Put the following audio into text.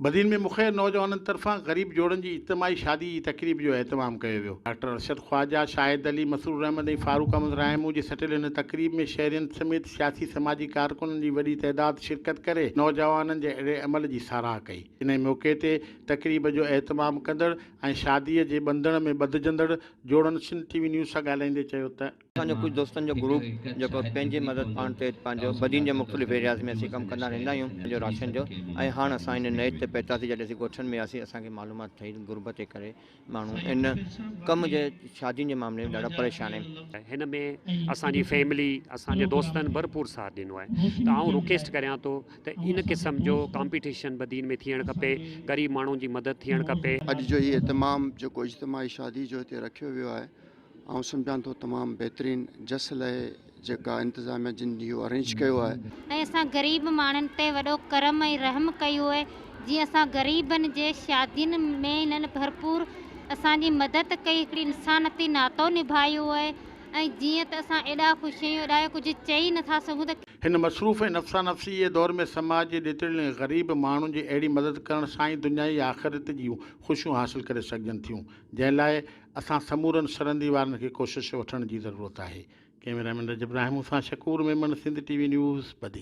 بدين ۾ مخير نوجوانن طرفان غريب جوڙن جي اجتماعي شادي جي تقريب جو اهتمام ڪيو ويو. ڊاڪٽر ارشد خواجه، شاهد علي، مسرور احمد ۽ فاروق احمد راهمون جي سٽيل هن تقريب ۾ شهرين سميت سياسي سماجي ڪارڪنن جي وڏي تعداد شرڪت ڪري نوجوانن جي اهڙي عمل جي ساراهه ڪئي. انهي موقعي تي تقريب جو اهتمام ڪندڙ ۽ شادي جي ٻنڌڻ ۾ ٻڌجندڙ جوڙن سنڌ ٽي وي نيوز سان ڳالهائيندي چيو ته. اسان جو ڪجهه دوستن جو گروپ جيڪو پنهنجي مدد پاڻ تحت پنهنجو بدين جي مختلف ايرياز ۾ اسين ڪم ڪندا رهندا آهيون پنهنجو راشن جو ۽ هاڻ اسان ان نيت تي پهتاسين جڏهن اسين ڳوٺن ۾ وياسين اسان کي معلومات ٿي غربت جي ڪري ماڻهو ان ڪم جي شادين جي معاملي ۾ ڏاڍا پريشان آهن. هن ۾ اسان جي فيملي اسان جي دوستن ڀرپور ساٿ ڏنو آهي ته آئون رڪويسٽ ڪريان ٿو ته ان قسم جو ڪامپيٽيشن بدين ۾ ٿيڻ کپي غريب ماڻهن جي مدد ٿيڻ کپي. اڄ جو هي اهتمام جيڪو اجتماعي شادي جو هتي رکيو ويو آهي آئون سمجهان ٿو تمام بهترين جس لهي جيڪا انتظاميا جن اهو ارينج ڪيو آهي. ۽ اسان غريب ماڻهن تي وڏو ڪرم ۽ رحم ڪيو اهي جيئن اسان غريبن جي شادين ۾ هنن ڀرپور اسان جي مدد ڪئي هڪڙي انسانتي ناتو نڀايو اهي ۽ جيئن ته اسان ايڏا خوش آهيون ايڏا ڪجهه چئي نٿا سگهون ته. هن مصروف ۽ نفسا نفسي جي دور ۾ سماج جي ڏتڙيل ۽ غريب ماڻهن جي اهڙي مدد ڪرڻ سان ئي دنيا ۽ آخرت جون خوشيون حاصل ڪري سگهجن ٿيون جنهن لاء اسان سمورن سرندي وارن کي ڪوشش وٺڻ جي ضرورت آهي. ڪئميرا مين رجب راهمون سان Shakoor Memon Sindh T V news Badin.